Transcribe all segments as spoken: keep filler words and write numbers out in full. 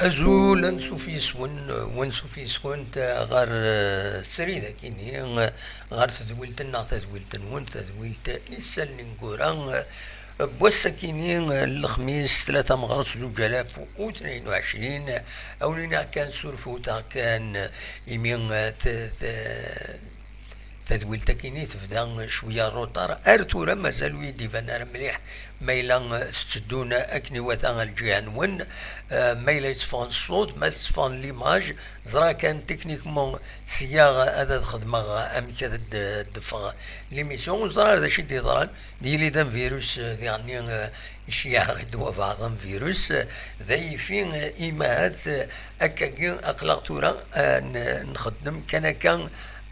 Azul, ansuf yes-wen, wansuf yes-went ɣer, eh, srid akini, ɣer tedwilt-nneɣ, tadwilt-nwen, tadwilt Isallen Ineggura. N wass-akini, lexmis, tlata meɣres zuǧ alaf u tnayen u ɛecrin, awen-iniɣ kan, surfut-aɣ kan, imi, eh, t-, t-, tadwilt-akini tebda cwiya n ruṭar. Ar tura mazal ur yi-d-iban ara mliḥ ma yella, eh, tetteddun akken iwata ɣer lǧiha-nwen, eh, ma yella yetteffɣen ṣṣut, ma tetteffɣen limaj. Ẓriɣ kan techniquement sya ad, ad xedmeɣ amek ad d-, d-teffeɣ l'émission. Ur ẓriɣ ara d acu i d-yeḍran. D yili d amvirus, eh, diɣenni, eh, iceyyeɛ-aɣ-d wabeɛḍ amvirus, eh, d ayifi, eh, imahat, eh, akkagi aql-aɣ tura, eh, n-, nxeddem kan akka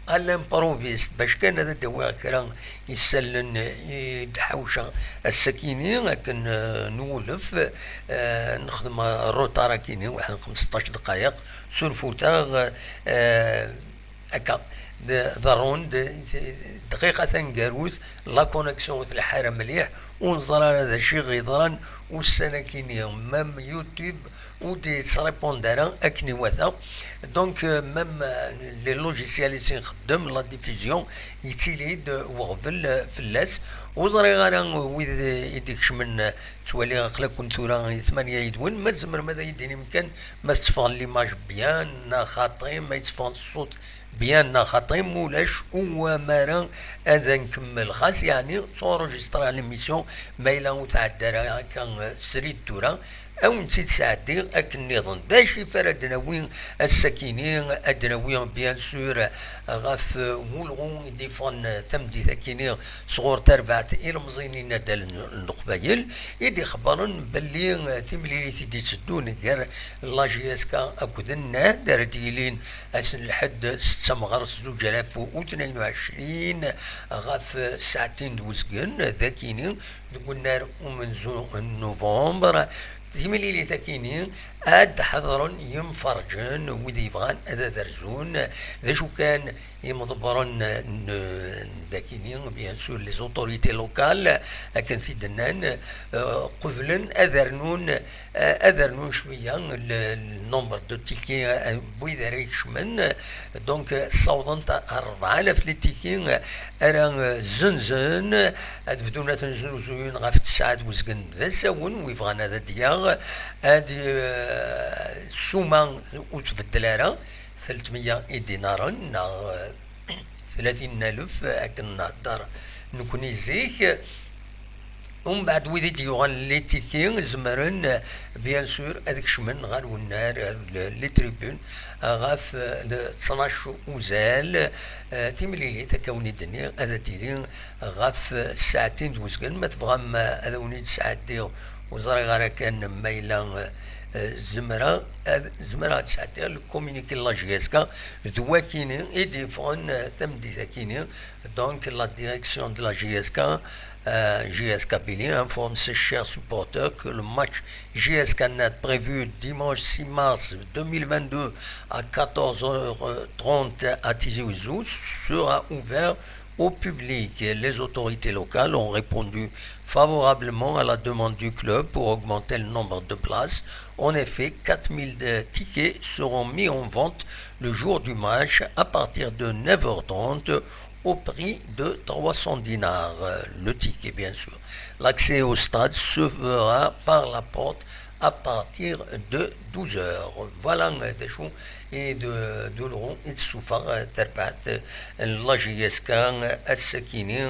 à l'improviste, bac kan ad d-awiɣ kra isallen i d-ḥawceɣ ass-akini akken, eh, nwulef, eh, nexdem ruṭar-akini, waḥed n xmesṭac dqayeq, surfut-aɣ, eh, Akka, d-, ḍerrun-d, d-, dqiqa taneggarut, la connexion ur tleḥḥu ara mliḥ, ur neẓri ara d acu i ɣ-yeḍran ussan-akini, même YouTube ur d-yettréponde ara akken iwata. Donc, euh, même, euh, les logiciels i s-nxeddem, la diffusion, yettili-d weɣbel, euh, fell-as. Ur ẓriɣ ara wid i d-ikecmen, euh, ttwaliɣ aql-aken tura i tmanya yid-wen, ma tzemrem ad yi-d-tinim kan ma tetteffɣen l'image bien neɣ xaṭi, ma yetteffɣen ṣṣut bien neɣ xaṭi, ma ulac, uwam ara ad nkemmel. Xas yeɛni ttuṛujistriɣ l'émission, ma yella ur tɛedda ara akka srid tura, ad wen-tt-id-sɛeddiɣ akken nniḍen. D acu i ara d-nawi ass-akini? Ad d-nawi, bien sûr, ɣef wulɣu i d-iffɣen tameddit-akini sɣur tarbaɛt ilemẓiyen n yinaddalen n Leqbayel, i d-ixebbren belli timlilit i d-itteddun gar la J S K akked nnad ara d-yilin ass n lḥedd setta meɣres zuǧ alaf u tnayen u ɛecrin ɣef ssaɛtin d uzgen, d akini deg unnar umenzu n nuvember. Timlilit-akini ad d-ḥeḍren yimferǧen, wid yebɣan ad, ad rzun. D acu kan, imḍebbren n, n dakini, bien sûr, les autorités locales, akken t-id-nnan, euh, qeblen ad rnun, euh, ad rnun cwiya le, le nombre de tickets, euh, n wid ara ikecmen. Donc, euh, ssawḍent ar rebɛa alaf les tickets, euh, ara, euh, zzenzen, ad bdun ad ten-znuzuyen ɣef tesɛa d uzgen d asawen, wi bɣan ad d-yaɣ, ad, euh, ssuma ur tbeddel ara, tlatmeyya idinaren neɣ, eh, tlatin n alef, eh, akken nhedder nekni zik. Umbeɛd, wid i d-yuɣalen les tickets zemren, eh, bien sûr, ad kecmen ɣer wennar, eh, le-, les tribunes, eh, ɣef, eh, le tnac uzal, eh, timlilit, akka wen-id-nniɣ, ad d-tili ɣef, eh, ssaɛtin d uzgen. Ma tebɣam, eh, ad wen-id-sɛeddiɣ, ur ẓriɣ ara kan ma yella, eh, zemreɣ ad, zemreɣ ad sɛeddiɣ le communiqué n la J S K, d wakini i d-yeffɣen, eh, tameddit-akini. Donc, la direction de la J S K, euh, J S Kabylie informe ses chers supporters que le match J S K Nnad prévu dimanche six mars deux mille vingt-deux à quatorze heures trente à Tizi Ouzou sera ouvert au public. Les autorités locales ont répondu favorablement à la demande du club pour augmenter le nombre de places. En effet, quatre mille tickets seront mis en vente le jour du match à partir de neuf heures trente au prix de trois cents dinars, euh, le ticket, bien sûr. L'accès au stade se fera par la porte à partir de douze heures. Voilà, euh, d acu i d, d ulɣu i d-tessufeɣ, euh, terbaɛt, euh, n la J S K, euh, ass-akini,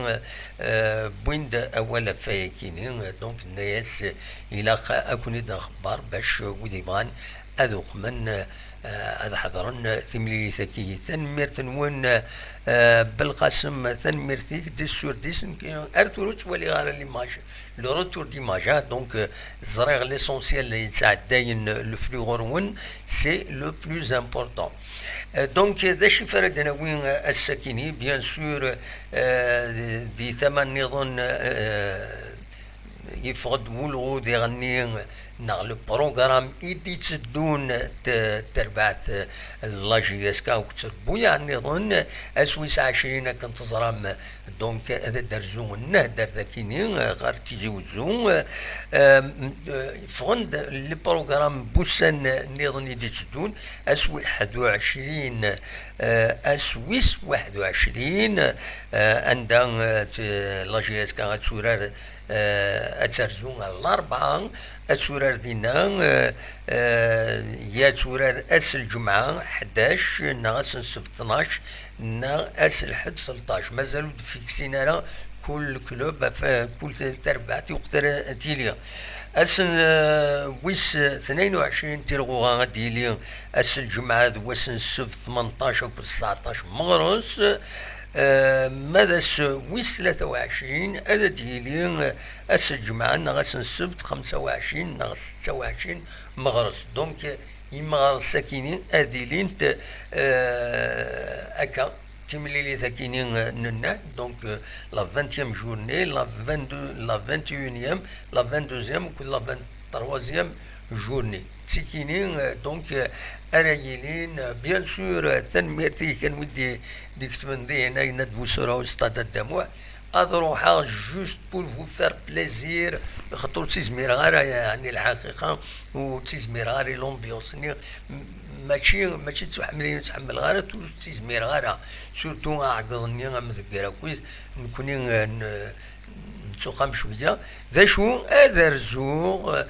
euh, wwin-d awal ɣef wayakini, euh, donc, nna-yas, euh, ilaq ad ken-id-nxebber bac, euh, wid yebɣan ad uqmen, eh, ad ḥeḍren timlilit-agi. Tanemmirt-nwen, eh, Belqasem, tanemmirt-ik, dix sur dix, nekk ar tura ur ttwaliɣ ara l'image, le retour d'image, ah, donc, eh, ẓriɣ l'essentiel yettɛeddayen le flux ɣur-wen, c'est le plus important. Eh, donc, d acu i ara d-nawi, eh, ass-akini, bien sûr, eh, di tama nniḍen, eh, Yeffeɣ-d wulɣu diɣenni neɣ le programme i d-itteddun d terbaɛt n la J S K akked trebbuyaɛ nniḍen, ass wis ɛecrin akken teẓram, donc ad d-rzu nnehder dakini ɣer Tizi Wezzu. Ffɣen-d le programme n wussan nniḍen i d-itteddun, ass wi ḥedd u ɛecrin, ass wis waḥed u ɛecrin, anda la J S K ad turar ad terzu ɣer Larebɛa, ad turar dinna, ya turar ass n lǧemɛa ḥdac neɣ ass n ssebt tnac neɣ ass n lḥedd tleṭṭac. Mazal ur d-fiksin ara kul club, ɣef kul tarbaɛt i waqt ara tili. Ass n wis tnayen u ɛecrin tilɣuɣa ad d-yili ass n lǧemɛa d wass n ssebt tmenṭac akked sseɛṭac meɣres. Ma d ass wis tlata u ɛecrin ad d-yili ass n lǧemɛa neɣ ass n ssebt xemsa u ɛecrin neɣ setta u ɛecrin meɣres. Donc imeɣres akini ad ilint akka timlilit akini nenna, donc la vingtième journée, la vingt-deux, la vingt et unième, la vingt-deuxième, la vingt-troisième journée. Tikini, donc, ara yilin, bien sûr, tanemmirt i kenwi d-iketben dihin ayen ad d-usuraw Stade Adamuḥ. Ad ruḥeɣ juste pour vous faire plaisir, xaṭer ur ttizmireɣ ara, yeɛni lḥaqiqa, ur ttizmireɣ ara i l'ambiance-nni. Mačči, mačči d tuḥemlin ur ttḥemmleɣ ara, ur ttizmireɣ ara. Surtout aɛeggeḍ-nni amdegger akkit, nekkni, eh, n-, nettuqam cwiya. D acu ad rzuɣ, eh,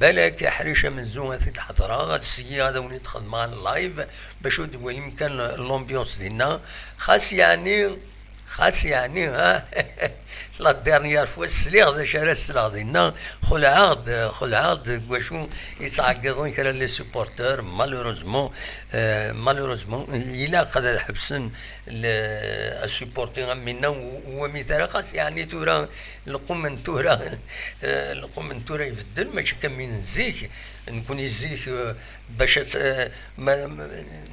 balak aḥric amenzu ad t-id-ḥeḍreɣ, ad syiɣ ad awen-id-xedmeɣ en live, bac ad d-twalim kan l'ambiance dinna. Xas yeɛni, Xas yeɛni, ha? La dernière fois sliɣ d acu ara sleɣ dinna, xelɛeɣ-d, xelɛeɣ-d deg wacu yettɛeggiḍen kra n les supporters, malheureusement, euh, malheureusement, ilaq ad ḥebsen le, supporter am winna u, u amitara, xas yeɛni tura, lqum n tura, euh, lqum n tura ibeddel, mačči kan min n zik, nekkni zik, euh, bac ad, eh, ma, ma,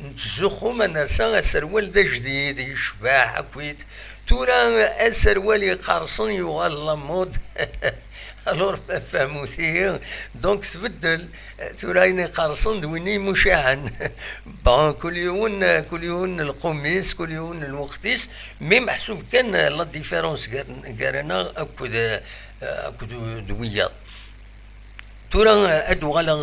nettzuxxu ma nersa aserwal d ajdid, yecbeḥ akkit. Tura aserwal iqersen yuɣal la mode. Alors, fehmut-iyi. Donc, tbeddel. Tura ayen iqersen d win imucaɛen. Bon, kul yiwen, kul yiwen lqum-is, kul yiwen lweqt-is. Mi meḥsub kan la différence gar, gar-aneɣ akked, eh, akked d wiyaḍ. Tura ad uɣaleɣ,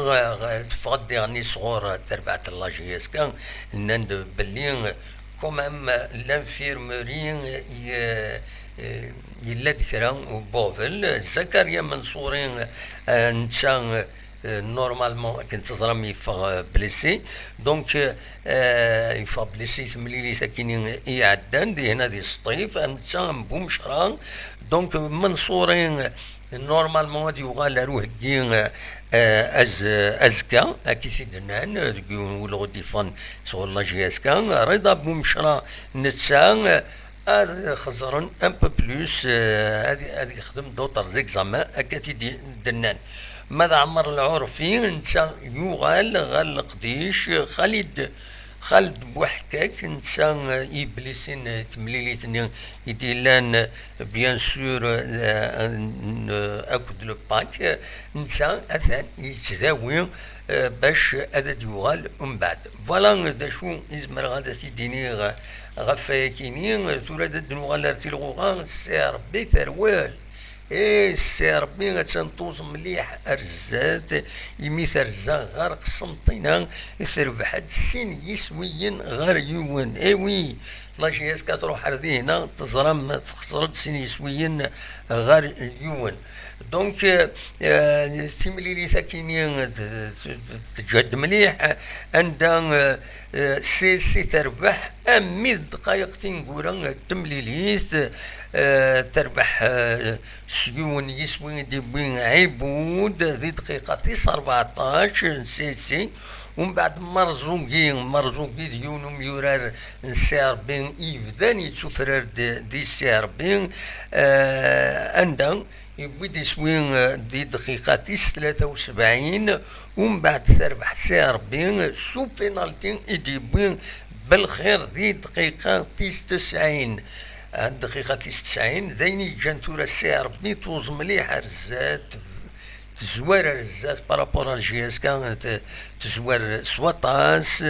eh, teffeɣ-d diɣen sɣur terbaɛt n la J S K, nnan-d belli quand même l'infirmerie, eh, eh, yella-d kra n ubuɣbel. Zakaria Mansouri, eh, netta, eh, normalement akken teẓram yeffeɣ, eh, blessé. Donc, eh, yeffeɣ blessé i temlilit akkin i iɛeddan, dihin ad iseṭṭif, am netta am Bumecra. Donc, Mansouri, Normalement ad yuɣal ar uheggi, eh, az-, azekka, akka i t-id-nnan, eh, deg yiwen n wulɣu d-iffɣen sɣur la J S K. Rida Bumecra netta, eh, ad xeẓren un peu plus, eh, ad, ad yexdem d'autres examens, akka i t-id-nnan. Ma d Ɛmer Lɛurfi, netta yuɣal ɣer leqdic. Xalid Xaled Buḥkak, netta, eh, i iblisin, eh, temlilit-nni i d-yellan, eh, bien sûr, eh, n-, eh, akked le pack, eh, netta atan yettdawi, eh, bac ad d-yuɣal umbeɛd. Voilà d acu i zemreɣ ad t-id-iniɣ, eh, ɣef wayakini. Tura ad d-nuɣal ar tilɣuɣa, s Rebbi terwel. Eh, Ssi Ṛebbi, attan tuẓ mliḥ ar zdat, imi terza ɣer Qsenṭina, terbeḥ-d sin yiswiyen ɣer yiwen. Eh oui, la J S K truḥ ar dihna, teẓram texṣer-d sin yiswiyen ɣer yiwen. Donc, eh, eh, timlilit akini t-, t-, teǧhed mliḥ, anda, eh, eh, C S C terbeḥ, armi d ddqayeq tineggura n temlilit, eh, terbeḥ, eh, s yiwen yiswi i d-yewwi Ɛibud di dqiqa tis rbeɛṭac n C S C. Umbeɛd Merẓugi, Merẓugi d yiwen umyurar n Ssi Ṛebbi yebdan yettufrar d-, di Ssi Ṛebbi, eh, anda yewwi-d iswi, eh, di dqiqa tis tlata u sebɛin, umbeɛd terbeḥ Ssi Ṛebbi s upinalti i d-yewwi Belxir di dqiqa tis tesɛin. Ar dqiqa tis tesɛin, d ayen yeǧǧan tura C R B tuẓ mliḥ ar zdat, tezwar ar zdat par rapport à J S K, te-, tezwar s waṭas.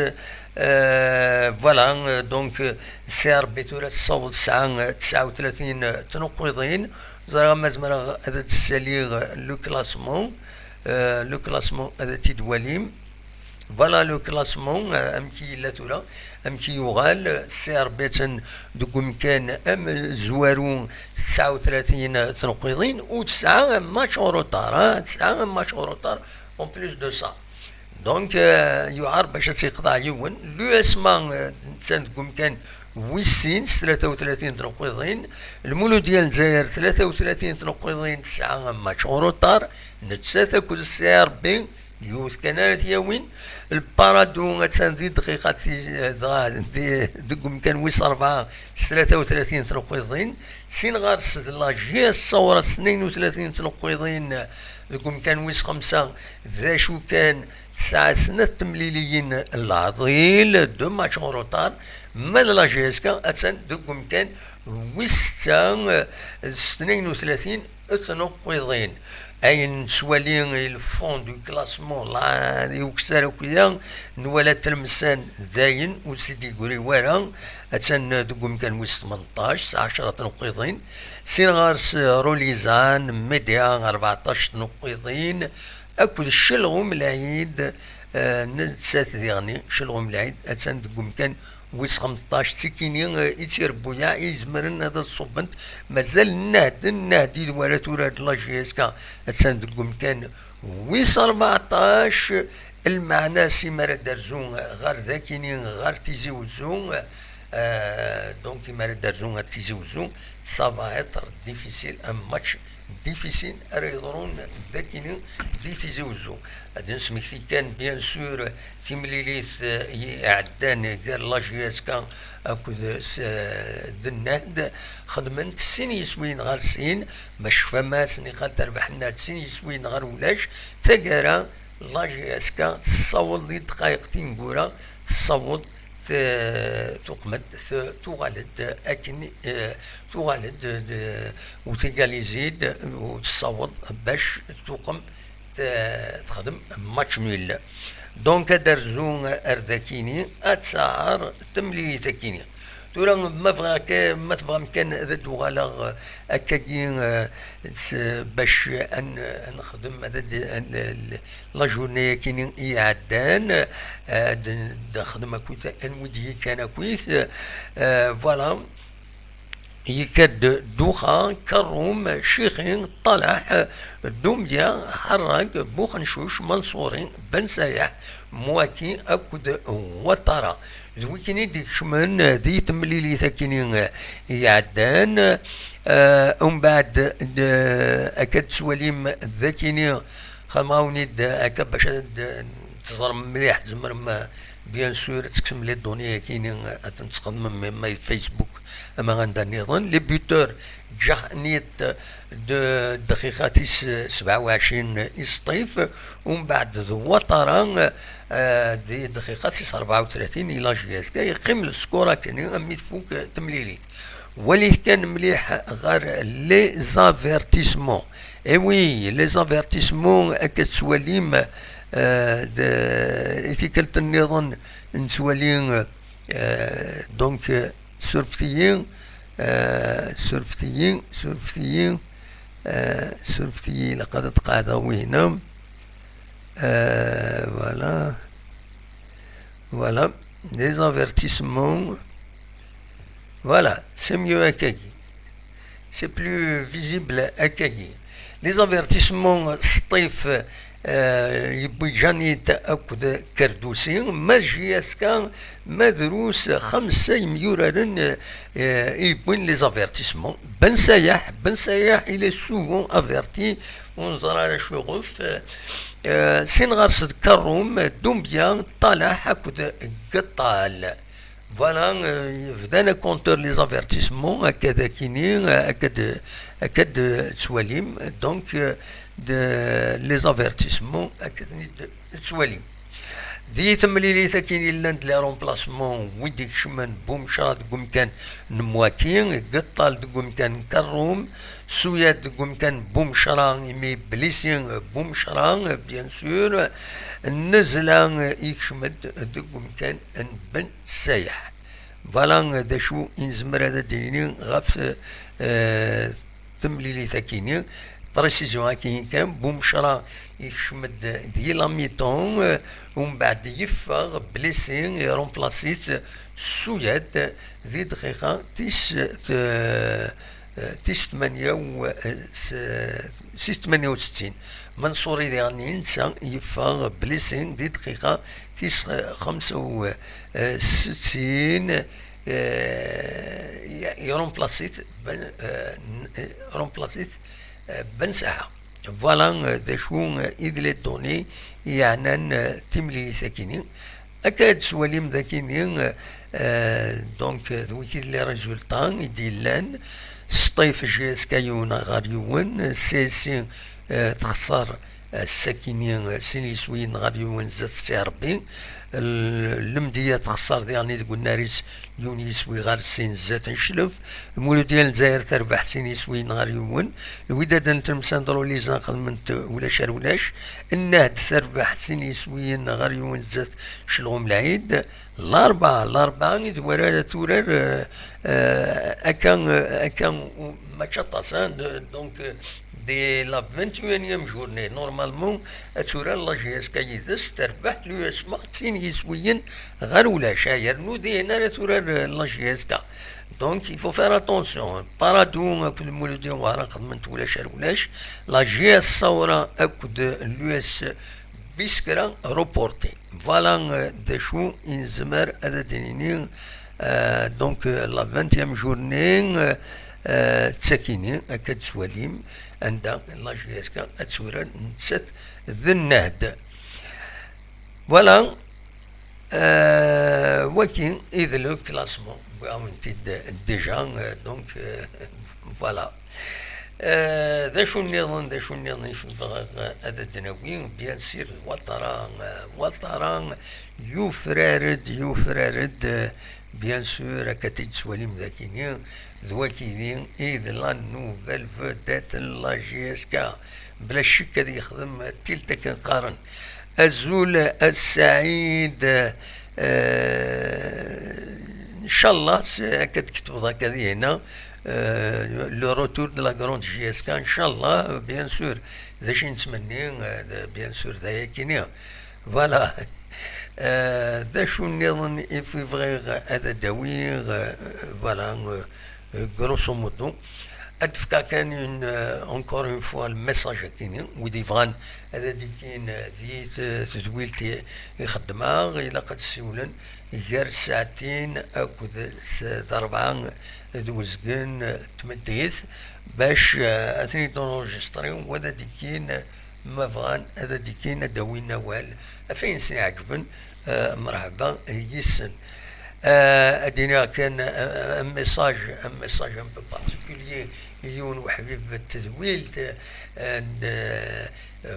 Euh, voilà, euh, donc, euh, C R B tura tessaweḍ tesɛa tesɛa u tlatin tnuqqiḍin. Ẓriɣ ma zemreɣ ad d-ssaliɣ le classement, euh, le classement ad t-id-walim. Voilà le classement, euh, amek i yella tura, amek i yuɣal. C R B atan deg umkan amezwaru s tesɛa u tlatin tnuqqiḍin, u tesɛa match en retard, ah, tesɛa match en retard en plus de ça. Donc, euh, yuɛer bac ad tt-yeqḍeɛ yiwen. L'U S M A, euh, atan deg umkan wis sin s tlata u tlatin tnuqqiḍin. Lmuludya n Lezzayer tlata u tlatin tnuqqiḍin, tesɛa match en retard. Nettat akked C R B, yiwet kan ara t-yawin. Lparadu atan di dqiqa ti-, dɣa di-, deg umkan wis rebɛa s tlata u tlatin tnuqqiḍin. Sin ɣer-s d la J S Saura s tnayen u tlatin tnuqqiḍin deg umkan wis xemsa. D acu kan, tesɛa snat temliliyin n leɛḍil, deux matchs en retard, ma d la J S K atan deg umkan wis setta s tnayen u tlatin tnuqqiḍin. Ayen nettwali i le fond du classement, la, i ukessar akk-ya, nwala Tlemsan dayen ur s-id-yegri wara, atan deg umkan wis tmenṭac, tesɛa ɛecra tnuqqiḍin. Sin ɣer-s Rulizan, Média, rbeɛṭac tnuqqiḍin, akked Celɣum Lɛid, eh, nettat diɣen, Celɣum Lɛid atan deg umkan wis xemṭac. D tikini, eh, i d tirebbuyaɛ i izemren ad as-ṣubbent. Mazal Nnehd, Nnehd i d wara tura d la J S K, atan deg umkan wis rbeɛṭac. Lmeɛna-s, imi ara d-terzu ɣer dakini, ɣer Tizi Wezzu, eh, donc imi ara d-terzu ɣer Tizi Wezzu, ça va être difficile, un match difficile ara yeḍrun dakini di Tizi Wezzu. Ad d-nesmekti kan, bien sûr, timlilit, eh, i iɛeddan gar la J S K akked s-, d Nnehd. Xedmen-t sin yiswiyen ɣer sin, ma cfam-as, niqal terbeḥ Nnehd sin yiswiyen ɣer ulac. Taggara, la J S K tessaweḍ di ddqayeq tineggura, tessaweḍ t-, tuqem-d, t-, tuɣal-d akken, eh, tuɣal-d, d-, u tegalizi-d, u tessaweḍ bac tuqem, t-, texdem match nul. Donc, ad d-terzu ar dakini, ad taɛer temlilit akini. Tura, ma bɣiɣ ka-, ma tebɣam kan ad d-uɣaleɣ, eh, akkagi, eh, s-, bac ad n-, ad nexdem, ad d-, ad n-, l-, la journée-akini i iɛeddan, eh, ad n-, ad nexdem akkit anwi d-yekkan akkit, eh, voilà. Yekka-d Duxa, Kerrum, Cixi, Ṭalaḥ, Dumya, Ḥerrag, Buxencuc, Manṣuri, Ben Sayeḥ, Mwaki akked Watara. D wikini d-ikecmen di temlilit akini iɛeddan. Eh, umbeɛd, d-, akka d-tettwalim d akini, xedmeɣ-awen-id akka bac ad d-, teẓrem mliḥ, tzemrem, eh, bien sûr, ad tekksem les données akini, ad tent-txedmem, ma di Facebook, ama anda nniḍen. Les buteurs, Ǧaḥnit d-, dqiqa tis sebɛa u ɛecrin i Sṭif, umbeɛd d Watara, eh, di dqiqa tis rebɛa u tlatin i la J S K, yeqqim le score akkenni, am mi tfuk temlilit. Walit kan mliḥ ɣer les avertissements. Eh oui, les avertissements, akka tettwalim, eh, d-, i tikkelt nniḍen nettwali, eh, donc, eh, surfet-iyi, eh, surfet-iyi, surfet-iyi, eh, surfet-iyi, ilaq ad qeɛdeɣ wihna. Eh, voilà. Voilà. Les avertissements. Voilà, c'est mieux akkagi. C'est plus visible akkagi. Les avertissements, Sṭif, eh, yewwi Janit akked Kerdusi, ma d J S K, ma drus, xemsa yemyuraren, eh, i yewwin les avertissements. Ben Sayeḥ, Ben Sayeḥ, il est souvent averti, ur neẓri ara acu iɣef. Eh, sin ɣer-s d Kerrum, Dumbia, Ṭalaḥ akked Geṭṭal. Voilà, euh, bdan à compter les avertissements, akka d akini, euh, akka d, akka d ttwalim, donc, euh, de, les avertissements, akka d ttwalim. Di temlilit akin i llan-d les remplacements, wid ikecmen Bumecra deg umkan n Mwaki, Geṭṭal deg umkan n Kerrum, Suyat deg umkan n Bumecra, imi blessi Bumecra, bien sûr, Nnezla ikcem-d deg umkan n Ben Sayeḥ. Voilà d acu i nezmer ad d-nini ɣef, eh, temlilit akini. Précision akini kan, Bumecra ikcem-d di la mi-temps, eh, umbeɛd yeffeɣ blessi, iremplace-it Suyat di dqiqa tis, t-, eh, tis tmanya u, eh, s-, tis tmanya u settin. Mansouri diɣen netta yeffeɣ blessi di dqiqa tis xemsa u settin, eh, i-, iremplace-it Ben, eh, n-, eh, remplace-it, eh, Ben Saha. Voilà, eh, d acu, eh, i d les données yeɛnan, eh, timlilit akini. Akka ad twalim d akini, eh, donc, eh, d wiki d les résultats i d-yellan. Sṭif J S K yiwen ɣer yiwen, C S C, eh, texṣer, eh, ass-akini, eh, sin yiswiyen ɣer yiwen zdat Sidi Ṛebbi. L-, Lemdiya texṣer diɣen deg unnar-is yiwen yiswi ɣer sin zdat n Cclef. Lmuludya n Lezzayer terbeḥ sin yiswiyen ɣer yiwen. Lwidad n Tlemsa n Ḍrulizan xedment ulac ar ulac. Nnehd terbeḥ sin yiswiyen ɣer yiwen zdat Celɣum Lɛid. Larebɛa, Larebɛa i d wara ara turar, eh, eh, akka, eh, akka, u-, mačči aṭas, hein, de-, donc, eh, dès la vingt et unième journée, normalement, ad turar la J S K yid-s, terbeḥ l'U S M A sin yiswiyen ɣer ulac, ah, yernu dihin ara turar, eh, la J S K. Donc, il faut faire attention. Paradou akked Muludi Wehran xedmen-t ulac ar ulac. La J S Saoura akked l'U S Biskra reporté. Voilà, euh, d acu i nezmer ad d-nini, euh, donc, euh, la vingtième journée, euh, euh, d takini, akka d-twalim, anda la J S K ad turar nettat d Nnehd. Voilà, euh, waki i d le classement, wwiɣ-awen-t-id déjà, euh, donc, euh, voilà. Eh, d acu nniḍen, d acu nniḍen i bɣiɣ ad d-nawi? Bien sûr, Ouattara, eh, Ouattara yufrar-d, yufrar-d, eh, bien sûr, akka t-id-tettwalim d akini, d wakini i d la nouvelle vedette n la J S K. Bla ccek ad yexdem tilt akken qqaren. Azul a Saɛid, eh, ncallah s-, akka d-ketbeḍ akka dihina, eh, le retour de la grande J S K, ncallah, bien sûr, d acu i nettmenni, eh, d-, bien sûr, d ayakini. Voilà. Eh, d acu nniḍen i f-, bɣiɣ ad d-awiɣ, eh, voilà, eh, grosso modo. Ad d-fkeɣ kan une, euh, encore une fois le message akini, wid yebɣan ad d-ikin, euh, di t-, tedwilt i, i xeddmeɣ, ilaq ad ssiwlen gar ssaɛtin akked s-, d rebɛa d uzgen, euh, tmeddit, bac, euh, ad ten-id-enregistri, wa ad d-ikin, euh, ma bɣan ad d-ikin ad d-awin awal, ɣef ayen sen-iɛeǧben, eh, mreḥba yis-sen. Eh, ad d-iniɣ kan, eh, un message, un message un peu particulier i yiwen uḥbib n tedwilt, eh, n, eh,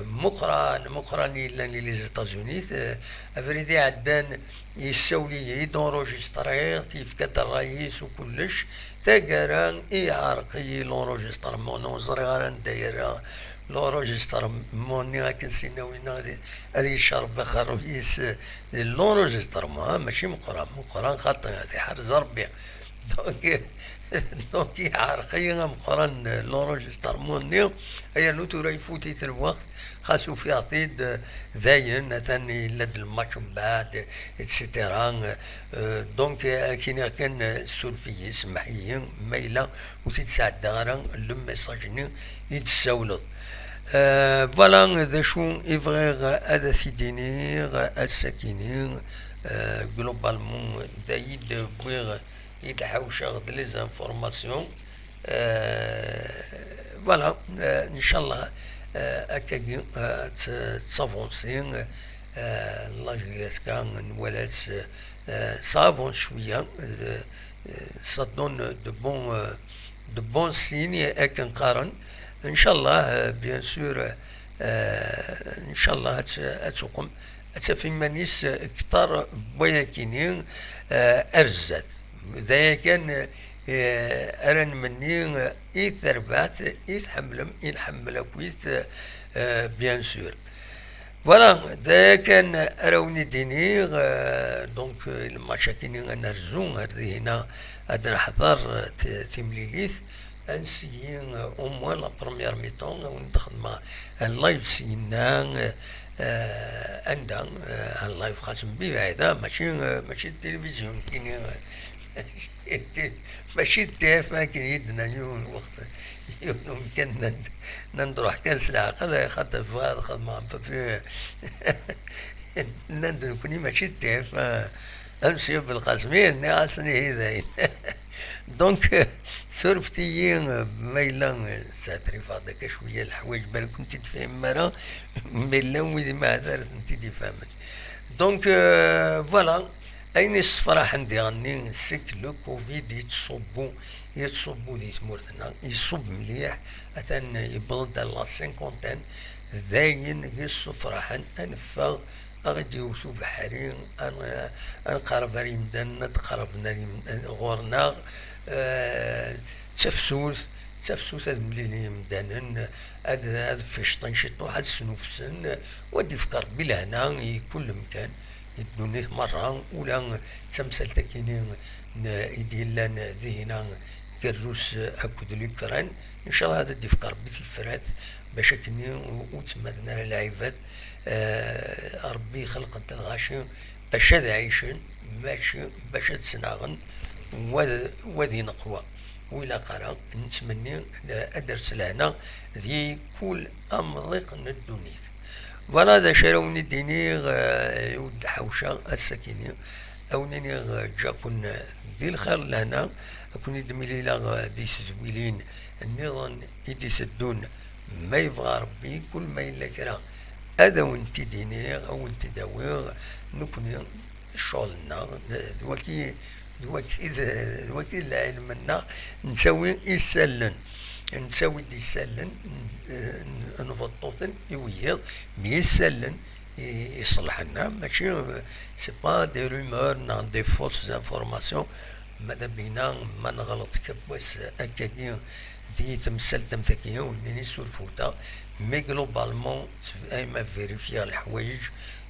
Muqran, Muqran yellan i les États-Unis, eh, abrid iɛeddan yessawel-iyi-d, enregistriɣ-t, yefka-d ṛṛay-is u kullec. Taggara, iɛreq-iyi l'enregistrement, ur ẓriɣ ara anda yerra l'enregistrement-nni akken sinna winna ad, ad yecrebbix ṛṛuy-is, eh, l'enregistrement, ah, mačči Meqqran, Meqqran xaṭi, ad iḥrez Ṛebbi. Donc, donc iɛreq-iyi ameqqran l'enregistrement-nni, yernu tura ifut-it lweqt, xas ufiɣ-t-id, eh, dayen, atan yella-d lmatch mbeɛd, et cetera. Eh, donc, eh, ad k-iniɣ kan, eh, ssuref-iyi, semmeḥ-iyi, ma yella ur t-id-sɛeddaɣ ara le message-nni i d-tessawleḍ. Eh, voilà, d acu i bɣiɣ ad t-id-iniɣ ass-akini. Eh, globalement, d ay d-wwiɣ, i d-ḥawceɣ d les informations. Eh, voilà, eh, ncallah, eh, akkagi, eh, ad t-, ad tavansi, eh, la J S K, nwala-tt, eh, ça avance cwiya, eh, ça donne de bons, eh, de bons signes, akken qqaren. Ncallah, eh, bien sûr, eh, ncallah ad t-, ad tuqem ad taf iman-is kter n wayakini, eh, ar zdat. D aya kan, eh, ara nmenni, eh, i terbaɛt i tḥemmlem, i nḥemmel akkit, eh, bien sûr. Voilà, d aya kan ara wen-id-iniɣ, eh, donc, eh, lmatch-akini ad nerzu ar dihina ad neḥḍer, eh, t-, timlilit. Ad nseggi, euh, au moins la première mi-temps, ad wen-d-xedmeɣ un live syenna, euh, euh, anda, euh, un live xas mbiɛda, mačči, euh, mačči d tilivizyu nekkini, euh, mačči d T F un akken i d-nnan yiwen lweqt, yiwen umkan, nnan-d, nnan-d ruḥ kan s leɛqel, xaṭer bɣiɣ ad xedmeɣ un peu plus. Nnan-d nekkni mačči d T F un, a Mesyu Belqasmi, nniɣ-asen ihi dayen. Donc, surfet-iyi, ma yella, euh, sɛetrifaɣ-d akka cwiya leḥwayeǧ, balak ur tent-id-tfehmem ara, ma yella wid i ma ara tent-id-ifehmen. Donc, euh, voilà, ayen yessefraḥen diɣenni, c'est que le covid yettṣubbu, yettṣubbu di tmurt-nneɣ, iṣubb mliḥ, atan yewweḍ-d à la cinquantaine, d ayen yessefraḥen, ad neffeɣ, ad ɣ-id-yewwet ubeḥri, ad, ad nqerreb ar yimdanen, ad d-qerrben ar yim-, ɣur-neɣ, eh, d tafsut, d tafsut ad mlilen yimdanen, ad, ad ficṭen ciṭuḥ, ad snufsen, u ad d-ifk Rebbi lehna i kul lemkan, i ddunit merra, ula d tamsalt-akini n, i d-yellan dihina ger Rus akked Lukran, ncallah ad d-ifk Rebbi tifrat, bac akkenni ur, ur ttmaten ara lɛibad, eh, Rebbi ixelq-d lɣaci bac ad ɛicen, mačči bac ad snaɣen, wa d, wa d ineqwa. Ur ilaq ara, nettmenni, eh, ad d-ters lehna di kul amḍiq n ddunit. Voilà d acu ara wen-id-iniɣ, eh, ur d-ḥawceɣ ass-akini. Ad wen-iniɣ, eh, ǧǧaken, eh, di lxir lehna, ad ken-id-mlileɣ, eh, di tedwilin nniḍen i d-iteddun, ma yebɣa Rebbi, kul ma yella kra ad awen-t-id-iniɣ, ad awen-t-id-awiɣ, nekkni ccɣel-nneɣ, d, d waki, d waki, d, d waki d lɛilm-nneɣ, nettawi isallen, nettawi-d isallen, n, n, nbeṭṭu-ten i wiyiḍ, mi isallen i, iṣelḥen, ha, mačči, c'est pas des rumeurs, neɣ des fausses informations, ma d abina, ma neɣleḍ kawwas akkagi di temsalt am tagi, ur nini surfut-aɣ, mais globalement, ayma vérifier leḥwayeǧ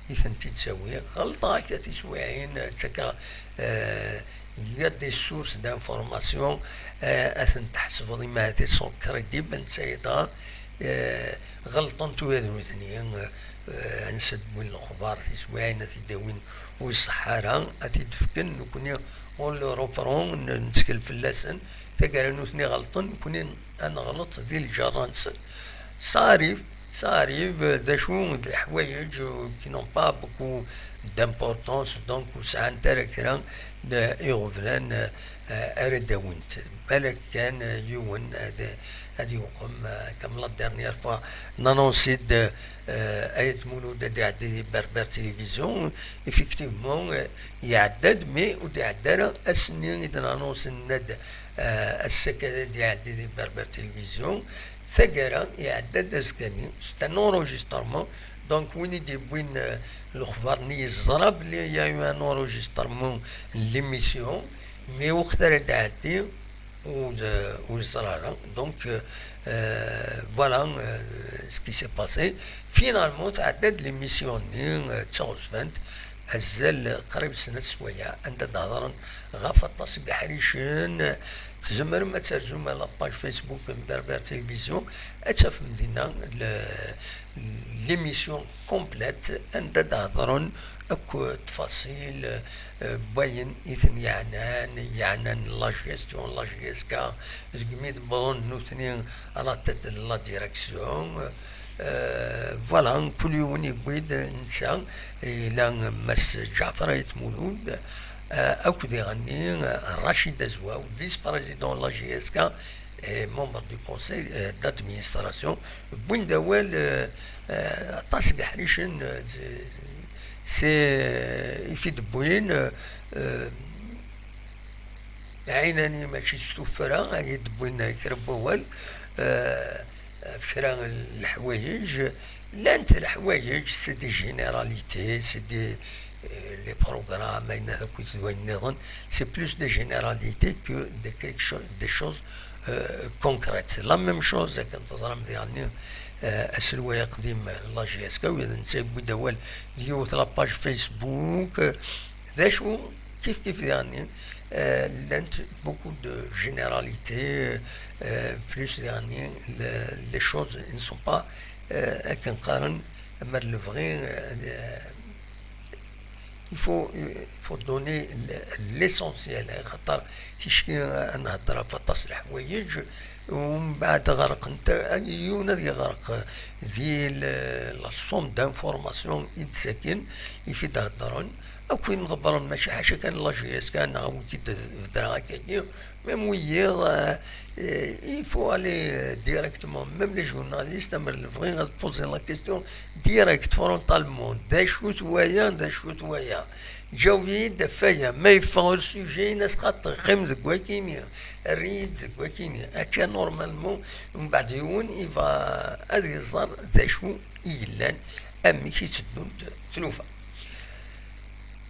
i tent-id-ttawiɣ, ɣelṭeɣ akka tiswiɛin, ttakeɣ, euh, il y a des sources d'information, euh, ad tent-tḥesbeḍ imahat sont crédibles, netta yeḍra, euh, ɣelṭent ula d nutni, euh, ansa d-wwin lexbar, tiswiɛin ad t-id-awin ur iṣeḥḥa ara, ad t-id-fken, nekkni on le reprend, n-, nettkel fell-asen, taggara nutni ɣelṭen, nekkni ad neɣleṭ di lǧerra-nsen. Ça arrive, ça arrive, d acu d leḥwayeǧ qui n'ont pas beaucoup d'importance, donc ur sɛant ara kra n iɣeblan, euh, ara d-awint. Balak kan, euh, yiwen ad, ad yuqem, euh, comme la dernière fois, nanonsi-d, euh, Ayt Mulud ad iɛeddi di Berbère Télévision. Effectivement, euh, iɛedda-d, mais ur d-iɛedda ara ass-nni i d-nanonsi, nenna-d, euh, ass-agi ad iɛeddi di Berbère Télévision. Taggara, iɛedda-d azekka-nni, c'est un enregistrement. Donc, win i d-yewwin, euh, lexbar-nni yeẓra belli il y a eu un enregistrement n l'émission, mais waqt ara d-iɛeddi, ur, ur yeẓri ara. Donc, euh, voilà, euh, ce qui s'est passé. Finalement, tɛedda-d l'émission-nni, euh, d taɣezfant, azal qrib snat swayeɛ, anda d-hedren ɣef aṭas n yeḥricen. Tzemrem ad terzum ar la page Facebook n Berbère Télévision, ad tafem dinna le, l'émission complète, anda d-hedren akk ttfaṣil, euh, n wayen i ten-yeɛnan, yeɛnan la gestion, la J S K, deg mi d-wwḍen nutni à la tête de la direction. Euh, voilà, kul yiwen yewwi-d netta, ila Mass Ǧaɛfer Ayt Mulud, euh, akked iɣenni, euh, Rachid Azwaw, vice-président de la J S K, et membre du conseil, euh, d'administration, wwin-d awal, euh, euh, aṭas n yeḥricen, euh, c'est, euh, i t-id-wwin, euh, euh, ɛinani mačči s tuffra, i d-wwin kra n wawal, euh, ɣef kra n leḥwayeǧ, Llant leḥwayeǧ, c'est des généralités, c'est des, euh, les programmes, ayen akk d wayen nniḍen, c'est plus des généralités que des quelque chose, des choses, euh, concrètes. La même chose akken teẓram diɣenni, euh, aselway aqdim n la J S K, u d netta yewwi-d awal d yiwet la page Facebook, euh, d acu, kif kif diɣenni, euh, llant beaucoup de généralités, euh, plus diɣenni, le- les choses ne sont pas, euh, akken qqaren, mer lebɣi, euh, il faut, il faut donner l- l'essentiel, xaṭer ticki ad nehder ɣef aṭas n leḥwayeǧ, umbeɛd ɣerqent, yiwen ad yeɣreq di l- la somme d'information i d-sakin, i t-id-heddren, akk imḍebbren, mačči ḥaca kan la J S K neɣ wiki d-, bedreɣ akkagi, même wiyiḍ, euh, euh, il faut aller, euh, directement, même les journalistes, amer lebɣi ad poser la question direct, frontalement, d acu-t waya, d acu-t waya. Ǧaweb-iyi-d ɣef waya, ma yeffeɣ ur sujet-ines, xaṭer qqim deg wakini, err-iyi-d deg wakini. Akka, normalement, umbeɛd yiwen iva ad iẓer d acu i yellan, amek i tteddunt tlufa.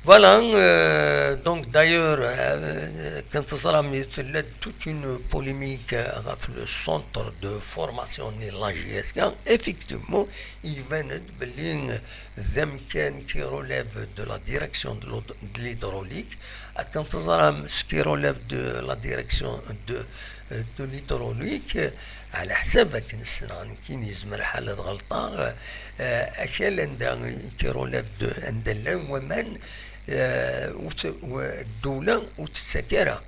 Voilà, euh, donc d'ailleurs, euh, akken teẓram, tella-d toute une polémique, euh, ɣef le centre de formation n la J S K. Effectivement, iban-d belli, euh, d amkan qui relève de la direction de l'hyd- de l'hydraulique. Akken teẓram, ce qui relève de la direction de, euh, de l'hydraulique, euh, ɛla ḥsab akken ssneɣ nekkini, yezmer lḥal ad ɣelṭeɣ, euh, akal anda qui relève de, anda llan waman, euh, ur t- u- ddula ur tettak ara,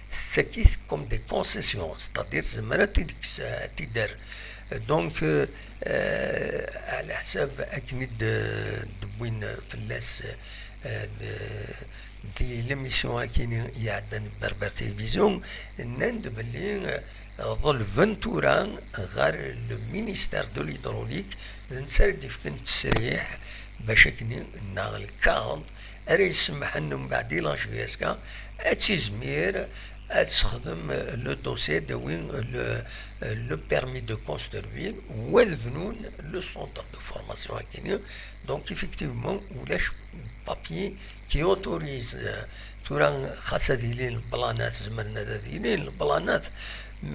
tettak-it comme des concessions, c'est-à-dire tezmer ad t-id-tekkes, ad t-id-terr. Donc, euh, euh, ɛla ḥsab akken i d-, d-wwin fell-as, euh, d- di l'émission akini iɛeddan Berber Télévision, nnan-d belli, eh, ḍelben tura ɣer le ministère de l'hydraulique, d netta ara d-ifken ttesriḥ bac akken neɣ lkaɣeḍ ara yesemmḥen mbeɛd i la J S K ad tizmir ad texdem le dossier, ad tawi le, le permis de construire, u ad bnun le centre de formation akini. Donc, effectivement, ulac papier qui autorise, euh, tura xas ad ilin lblanat, zemren ad ad ilin lblanat,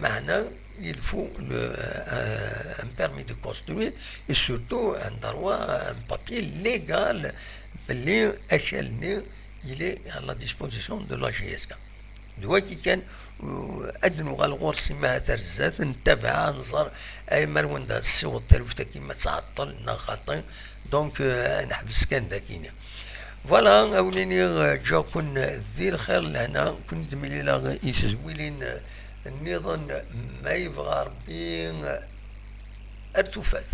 meɛna il faut le, euh, un permis de construire et surtout un droit, un papier légal belli akal-nni il est à la disposition de la J S K. D wagi kan, uh, ad nuɣal ɣur-s, imi ahat ar zdat, ntabaɛ, ad nẓer, ay, mar wanda tessiweḍ taluft-agi, ma tɛeṭṭel neɣ xaṭi. Donc, euh, ad neḥbes kan dakini. Voilà, a wen-iniɣ, euh, ǧǧiɣ-ken di lxir lehna, ken-id-milileɣ i tedwilin, euh, nniḍen, ma yebɣa Rebbi, euh, ar tufat.